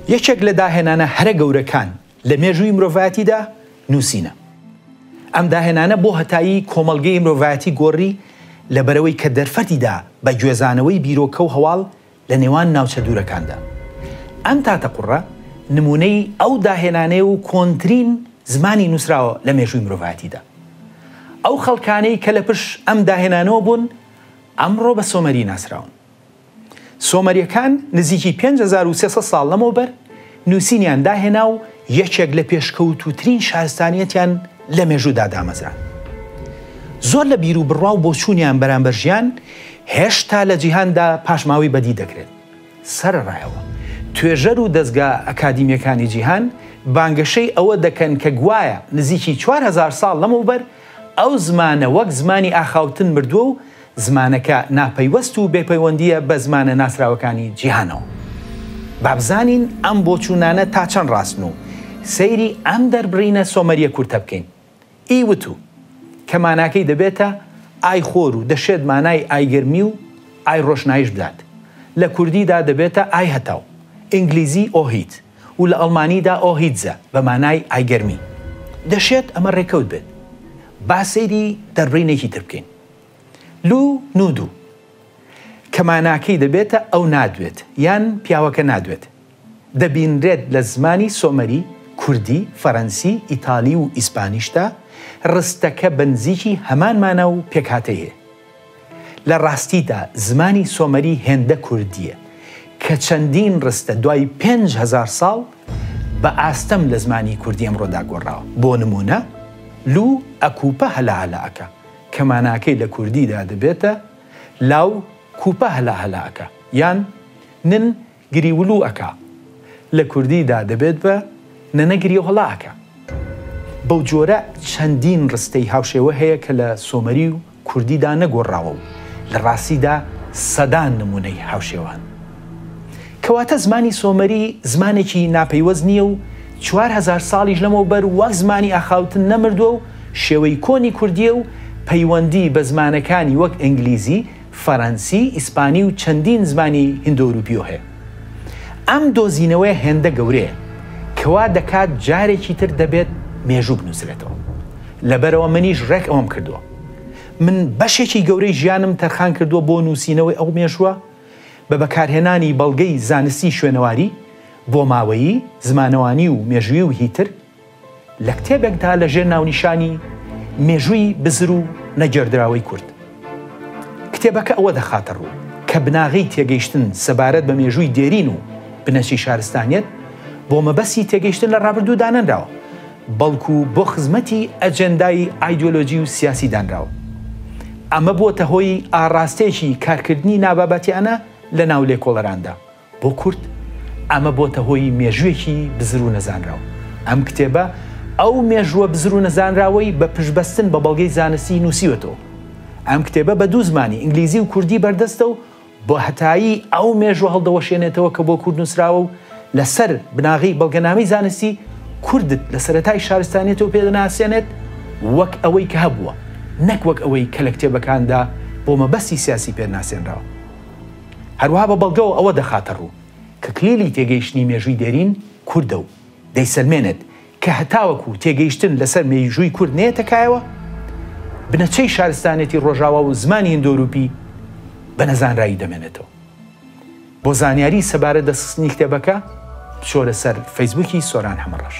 یەکێک لە داهێنانە هەرە گەورەکان لە مێژووی مرۆڤایەتیدا نووسینە. ئەم داهێنانە بۆ هەتایی کۆمەڵگەی مرۆڤایەتی گۆڕی لەبەرئەوەی کە دەرفەتی دا بە گوێزانەوەی بیرۆکە و هەواڵ لە نێوان ناوچە دوورەکاندا. ئەم تاتەقوڕە نموونەی ئەو داهێنانەیە و کۆنترین زمانی نووسراوە لە مێژووی مرۆڤایەتیدا. ئەو خەڵکانەی کە لە پشت ئەم داهێنانەوە بوون ئەمڕۆ بە سۆمەری ناسراون. سۆمەریەکان نزیکی 5300 ساڵ لەمەوبەر نووسینیان داهێنا و یەکێک لە پێشکەوتووترین شارستانیەتیان لە مێژوودا دامەزراند. زۆر لە بیروبڕوا و بۆچوونیان بەرامبەر ژیان هێشتا لە جیهاندا پاشماوەی بەدی دەکرێت. سەرەڕای ئەوە، توێژەر و دەزگا ئەکادیمییەکانی جیهان بانگەشەی ئەوە دەکەن کە گوایە نزیکی 4000 ساڵ لەمەوبەر ئەو زمانە وەک زمانی ئاخاوتن مردووە و زمانەکە ناپەیوەست و بێپەیوەندییە بە زمانە ناسراوەکانی جیهانەوە. با بزانین ئەم بۆچوونانە تا چەند ڕاستن و سەیری ئەم دەربڕینە سۆمەرییە کورتە بکەین، ئی وتو، کە ماناکەی دەبێتە ئای خۆر و دەشێت مانای ئای گەرمی و ئای ڕۆشناییش بدات. لە کوردیدا دەبێتە ئای هەتاو، ئینگلیزی O heat، و لە ئەڵمانیدا O Hitze بە مانای ئای گەرمی. دەشێت ئەمە ڕێکەوت بێت. با سەیری دەربڕینێکی تر بکەین. لو نودو، کە ماناکەی دەبێتە ئەو نادوێت یان پیاوەکە نادوێت، دەبینرێت لە زمانی سۆمەری، کوردی، فەرەنسی، ئیتالی و ئیسپانیشدا ڕستەکە بە نزیکی هەمان مانا و پێکهاتەی هەیە. لە ڕاستیدا زمانی سۆمەری هێندە کوردییە کە چەندین ڕستە دوای 5000 ساڵ بە ئاستەم لە زمانی کوردی ئەمڕۆدا گۆڕاوە. بۆ نموونە، لو ئەکوپە هەلا هەلا ئەکا. کە ماناکەی لە کوردیدا دەبێتە، لاو کوپە هەلا هەلا ئەکا، یان، نن گریولوو ئەکا، لە کوردیدا دەبێت بە، نەنە گریوهەڵا ئەکا. بەو جۆرە چەندین ڕستەی هاوشێوە هەیە کە لە سۆمەری و کوردیدا نەگۆڕاوە و لە ڕاستیدا سەدان نموونەی هاوشێوە هەن. کەواتە زمانی سۆمەری زمانێکی ناپەیوەست نییە و 4000 ساڵیش لەمەوبەر وەک زمانی ئاخاوتن نەمردووە و شێوەی کۆنی کوردییە و پەیوەندی بە زمانەکانی وەک ئینگلیزی، فەرەنسی، ئیسپانی و چەندین زمانی هیندۆئەوروپییەوە هەیە. ئەم دۆزینەوەیە هێندە گەورەیە کە وا دەکات جارێکی تر دەبێت مێژوو بنووسرێتەوە. لەبەرئەوە منیش ڕێک ئەوەم کردووە. من بەشێکی گەورەی ژیانم تەرخان کردووە بۆ نووسینەوەی ئەو مێژووە بە بەکارهێنانی بەڵگەی زانستی شوێنەواری، بۆماوەیی، زمانەوانی و مێژووی و هیتر، لە کتێبێکدا لە ژێر ناونیشانی، مێژووی بزر و نەگێڕدراوەی کورد. کتێبەکە ئەوە دەخاتە ڕوو کە بناغەی تێگەیشتن سەبارەت بە مێژووی دێرین و بنەچەی شارستانیەت بۆ مەبەستی تێگەیشتن لە ڕابردوو دانەنراوە، بەڵکو بۆ خزمەتی ئەجێندای ئایدیۆلۆجی و سیاسی دانراوە. ئەمە بووەتە هۆی ئاڕاستەیەکی کارکردنی نابابەتیانە لە ناو لێکۆڵەراندا بۆ کورد، ئەمە بۆتە هۆی مێژوویەکی بزر و نەزانراو. ئەم کتێبە ئەو مێژووە بزر و نەزانراوەی بە پشتبەستن بە بەڵگەی زانستی نووسیوەتەوە. ئەم کتێبە بە دوو زمانی ئینگلیزی و کوردی بەردەستە و بۆ هەتایی ئەو مێژووە هەڵدەوەشێنێتەوە کە بۆ کورد نووسراوە و لەسەر بناغەی بەڵگەنامەی زانستی کوردت لە سەرەتای شارستانیەتەوە پێ دەناسێنێت وەک ئەوەی کە هەبووە نەک وەک ئەوەی کە لە کتێبەکاندا بۆ مەبەستی سیاسی پێ ناسێنراوە. هەروەها بە بەڵگەوە ئەوە دەخاتە ڕوو کە کلیلی تێگەیشتنی مێژووی دێرین کوردە و دەیسەلمێنێت کە هەتاوەکو تێگەیشتن لەسەر مێژووی کورد نەیەتە کایەوە، بنەچەی شارستانیەتی ڕۆژاوا و زمانی هیندۆئەوروپی بە نەزانراوی دەمێنێتەوە. بۆ زانیاری سەبارەت دەستخستنی کتێبەکە بچۆرە سەر فەیسبووکی سۆران حەمەڕەش.